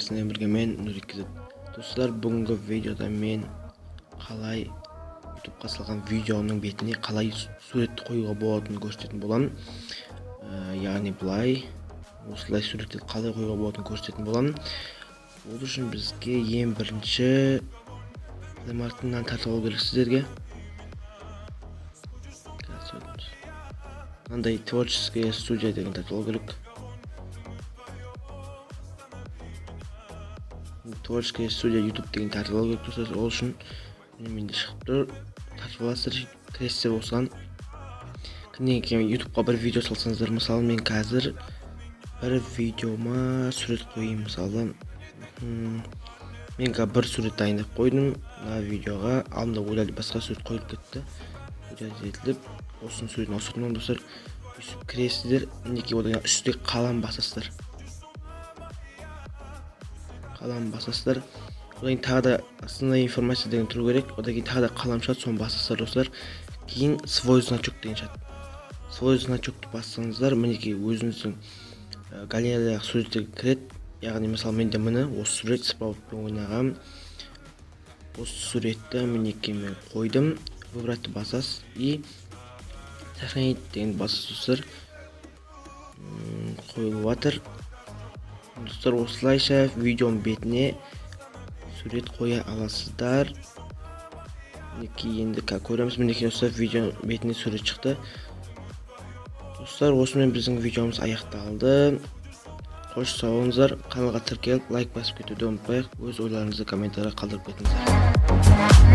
Сіздермен бірге мен, Нурик KZ. Достар, бүгінгі видеода мен қалай Ютубқа салған видеоның бетіне қалай сурет қоюға болатынын көрсететін боламын. Яғни былай, осылай суретті қалай қоюға болатынын көрсететін боламын. Ол үшін бізге ең бірінші Play Market'ынан тартып алу керек сіздерге. Мынандай творческая студия деген тартып алу керек. Творческая студия YouTube деген тартып алу керек, достар. Ол үшін менде шығып тұр. Тартып аласыздар, кіресіздер осыған. Кімнен кейін YouTubeқа бір видео салсаңыздар, мысалы, мен қазір бір видеома сурет қояйын, мысалы. Мен қазір бір сурет дайындап қойдым мына видеоға. Алдында удалить басқа сурет қойылып кетті. Удалить етіліп, осының суретін ауыстырдым, достар. Өйстіп кіресіздер, мінекей, одан кейін үстіне қалам басасыздар. Қалам басасыздар. Одан кейін тағы да основная информация деген тұру керек. Одан кейін тағы да қалам шығады, соны басасыздар, достар. Кейін свой значок деген шығады. Свой значокты бассаңыздар, мінекей, өзіңіздің галереядағы суреттер кіреді. Яғни, мысалы, менде міне осы сурет, Спраутпен ойнағам. Осы суретті, мінекей, мен қойдым. Выбрать басасыз и сохранить деген басасыз, достар. Қойылып жатыр. Достар, осылайша видеоның бетіне сурет қоя аласыздар. Мінекей, енді көреміз, мінекей, достар, видео бетіне сурет шықты. Достар, осымен біздің видеомыз аяқталды. Қош, сау болыңыздар. Каналға тіркеліп, лайк басып кетуді ұмытпайық. Өз ойларыңызды комментарийға қалдырып кетіңіздер.